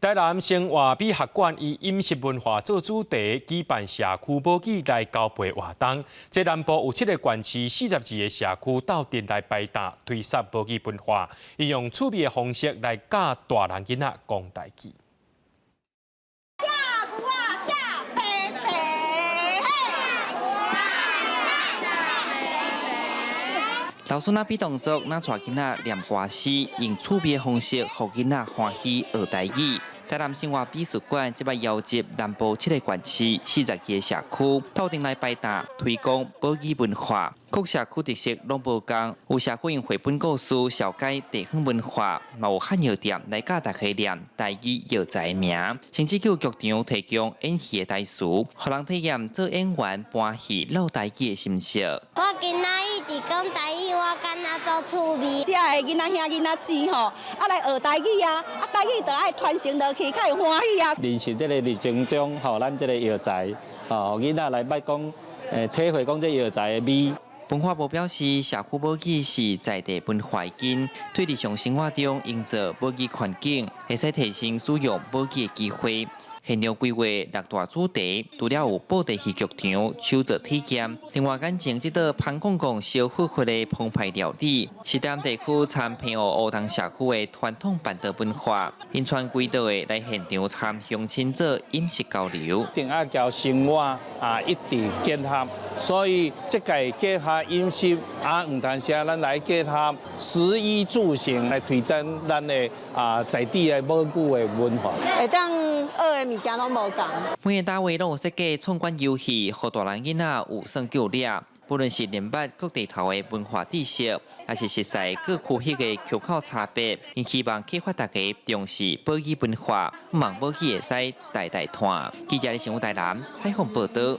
台南生活美學館以飲食文化做主題，舉辦社區母語來交陪活動。這南部有七个縣市42个社區鬥陣來排檔推廣母語文化，利用趣味的方式來教大人囡仔講台語。車牛仔車白白嘿。老師若比動作，若帶囡仔念歌詩，用趣味的方式，予囡仔歡喜學台語。台南生活美術館這擺邀集南部七个縣市42个社區，鬥陣來排檔推廣母語文化。各社區特色攏無仝，有社區用繪本故事紹介地方文化，嘛有漢藥店來教大家念台語藥材名，甚至有劇場提供演戲的台詞，予人體驗做演員搬戲嘮台語的心情。我今仔日佇講台語，我感覺足趣味。遮的囡仔兄囡仔姊吼，啊來學台語啊，啊台語就愛傳承落去，較會歡喜啊。認識這个歷程中，吼，咱這个藥材，吼，囡仔來捌講，體會講這藥材的味。文化部表示，社區母語是在地文化根，對日常生活中營造母語環境，會使提升使用母語的機會。現場規劃六大主題，除了有布袋戲劇場、手作體驗，另外眼前這道潘公公燒火火的澎湃料理，是台南地區參平湖烏東社區的傳統辦桌文化，𪜶傳規桌的來現場參鄉親做飲食交流。定愛交生活啊，一直結合，所以這屆結合飲食啊，黃潭社咱來結合食衣住行來推展咱的啊在地的母語的文化。會當學的物件攏無仝。每个單位攏有設計闖關遊戲，予大人囡仔有耍夠掠。不論是認捌各地頭的文化知識，抑是熟悉各區域的口口差別，𪜶希望啟發大家重視母語文化，望母語會使代代傳。記者的新聞台南採訪報導。